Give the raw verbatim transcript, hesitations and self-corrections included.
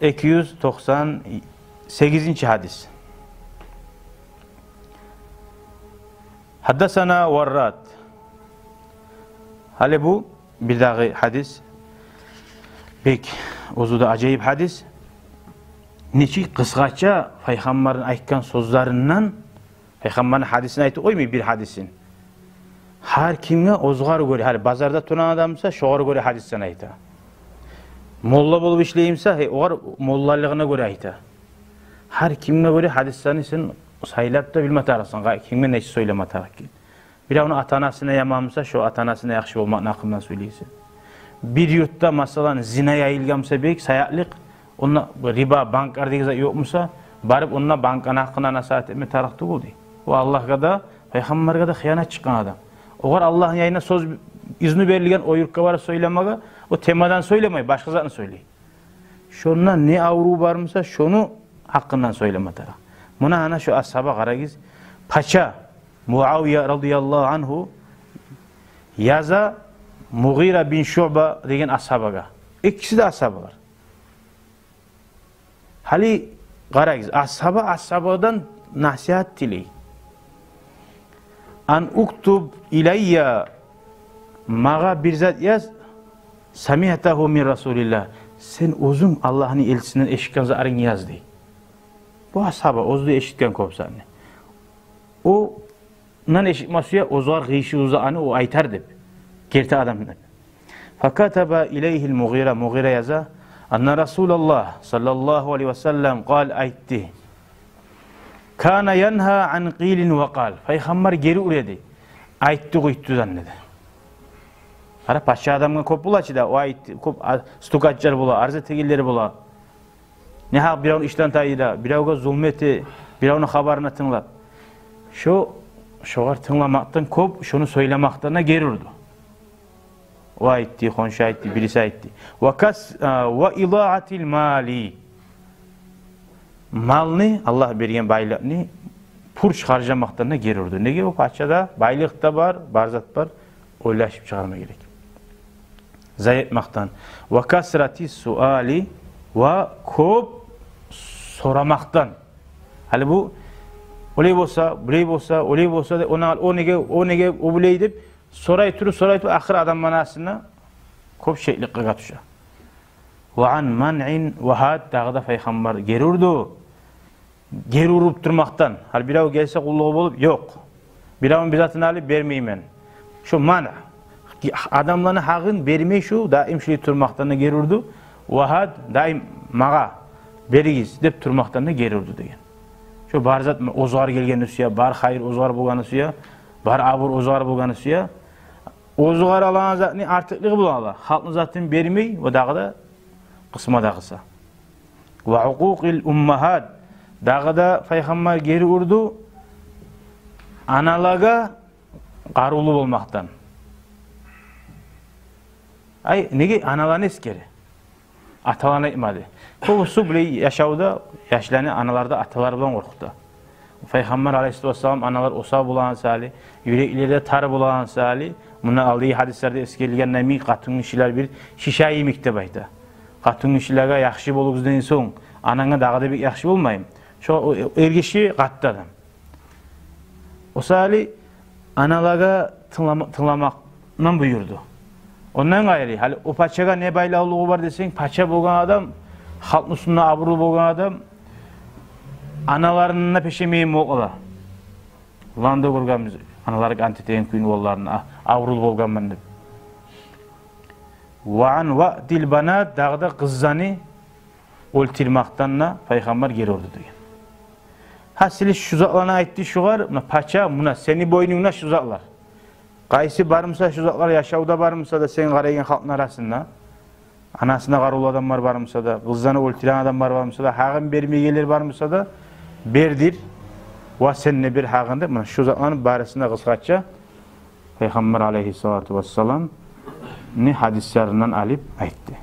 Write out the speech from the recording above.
эки юз токъсан сегизинчи гьадис. Гьаддасана Варрад. Гьали бу бирдагъы гьадис. Бек оьзю де ажайып гьадис. Нечик къысгъача пайхаммарны айтгъан сёзлеринден, пайхаммарны гьадисин айтып къоймай, бир гьадисин. Гьар кимге оьзгъар гёре, гьали базарда турагъан адам буса, шогъар гёре гьадислени айта. Молла болуп ишлеймиса, гьей, огъар моллалыгъына гёре айта. Гьар кимге гёре гьадислени сен сайлап да билме тарыкъсан, къа-, кимге нечик сёйлеме тарыкъ экен. Биревню ата-анасына яман буса, шо ата-анасына яхшы болмакъны гьакъындан сёйлейсен. Бир юртда, масала, зина яйылгъан буса, бек саятлыкъ, онда риба, банкар деген зат ёкъ буса, барып онда банканы гьакъында насигьат этме тарыкъ тюгюл дей. О Аллагьгъа да, пайхаммаргъа да хыянат чыкъгъан адам. Огъар Аллагьны янындан сёз, изну берилген о юртгъа барып сёйлемеге, о темадан сёйлемей, башгъа затны сёйлей. Шонда не аврув бар буса, шону гьакъындан сёйлеме тарыкъ. Муна, ана, шо асгьаба къарагъыз, пача Муавия радияллагьу ангьу яза Мугъира бин Шуъба деген асгьабагъа. Экиси де асгьабалар. Гьали къарагъыз, асгьаба асгьабадан насигьат тилей. Ан уктуб илайя, магъа бир зат яз, самиътагьу мин Расулиллагь, сен оьзюнг Аллагьны элчисинден эшитген затларынгны яз дей. Бу асгьаба оьзю де эшитген кёп затны. О мундан эшитме сюе, оьзгъар къыйышывлу затны о айтар деп. Герти адам деп. Факатаба илайгьил Мугъира, Мугъира яза, анна Расулаллагь саллаллагьу алайгьи ва саллам къал, айтды. Кана янгьа ан къилин ва къал. Пайхаммар гери ура эди айтды-къуйтдудан деди. Къара, пача адамгъа кёп бола чы да, о айтды, кёп а-, стукачлар бола, арз этегенлер бола. Негьакъ биревню ишден тайдыра, биревге зулму эте, биревню хабарына тынглап. Шо, шогъар тынгламакъдан кёп, шону сёйлемекден де гери урду. О айтды, хоншу айтды, бириси айтды. Ва кас-, а, ва идаатил мали. Малны, Аллагь берген байлыкъны пуч харжламакъдан да гери урду. Неге? О пачада байлыкъ да бар, бар зат бар, ойлашып чыгъарма герек. Зая этмекден. Ва касрати суали, ва кёп сорамакъдан. Гьали бу олай болса, булай болса, олай болса деп, она, о неге, о неге, о булай деп, сорай туруп, сорай туруп, ахыр адам манасына кёп шекликге тюше. Ва ан манъин ва гьад, дагъы да пайхаммар гери урду. Гери уруп турмакъдан. Гьали бирев гелсе къуллугъу болуп, ёкъ. Биревню бир затын алып бермеймен. Шо манъ. Адамланы гьакъын бермей, шо даим шулай турмакъдан да гери урду. Ва гьад, даим магъа беригиз деп турмакъдан да гери урду деген. Шо бар зат оьзгъар гелгенни сюе, бар хайыр оьзгъар болгъанны сюе, бар абур оьзгъар болгъанны сюе. Оьзгъар алагъан затны артыкълыгъы булан ала. Халкъны затын бермей, о дагъы да къысма да къыса. Ва укъукъил уммагьат, дагъы да пайхаммар гери урду аналагъа къарувлу болмакъдан. Ай, неге аналаны эсгере? Аталаны айтмады. Кёбюсю булай яшавда яшланы аналар да аталар булан къоркъута. Пайхаммар алайгьиссалату вассалам аналар осал болагъан саялы, юреклери де тар болагъан саялы, мунда алдагъы гьадислерде эсгерилген йимик, къатынгишилер бир шиша йимик деп айта. Къатынгишилеге яхшы болугъуз деген сонг, ананга дагъы да бек яхшы болмаймы? Шо, о, эргиши къатты адам. О саялы аналагъа тынглама-, тынгламакъдан буюрду. Ондан къайры, гьали о пачагъа не байлавлугъу бар десенг, пача болгъан адам, халкъны уьстюнде абурлу болгъан адам, аналарын да пешемейин болуп къала. Ланда гёргенбиз, аналар ант этеген кюйню уланларына, а-, абурлу болгъанман деп. Ва ан ваъдил банат, дагъы да къызланы оьлтюрмекден де пайхаммар гери урду деген. Гьасили, шу затланы айтды шугъар, муна пача, муна сени бойнунгда шу затлар. Къайсы бармыса шу затлар, яшавда бармыса да, сен къарайгъан халкъны арасында, анасына къарувлу адамлар бармыса да, къызланы оьлтюреген адамлар бармыса да, гьакъын бермейгенлер бармыса да, бердир, ва сен де бер гьакъын деп, муна шу затланы барысын да къысгъача Пайхаммар алайгьиссалату вассаламны гьадислеринден алып айтды.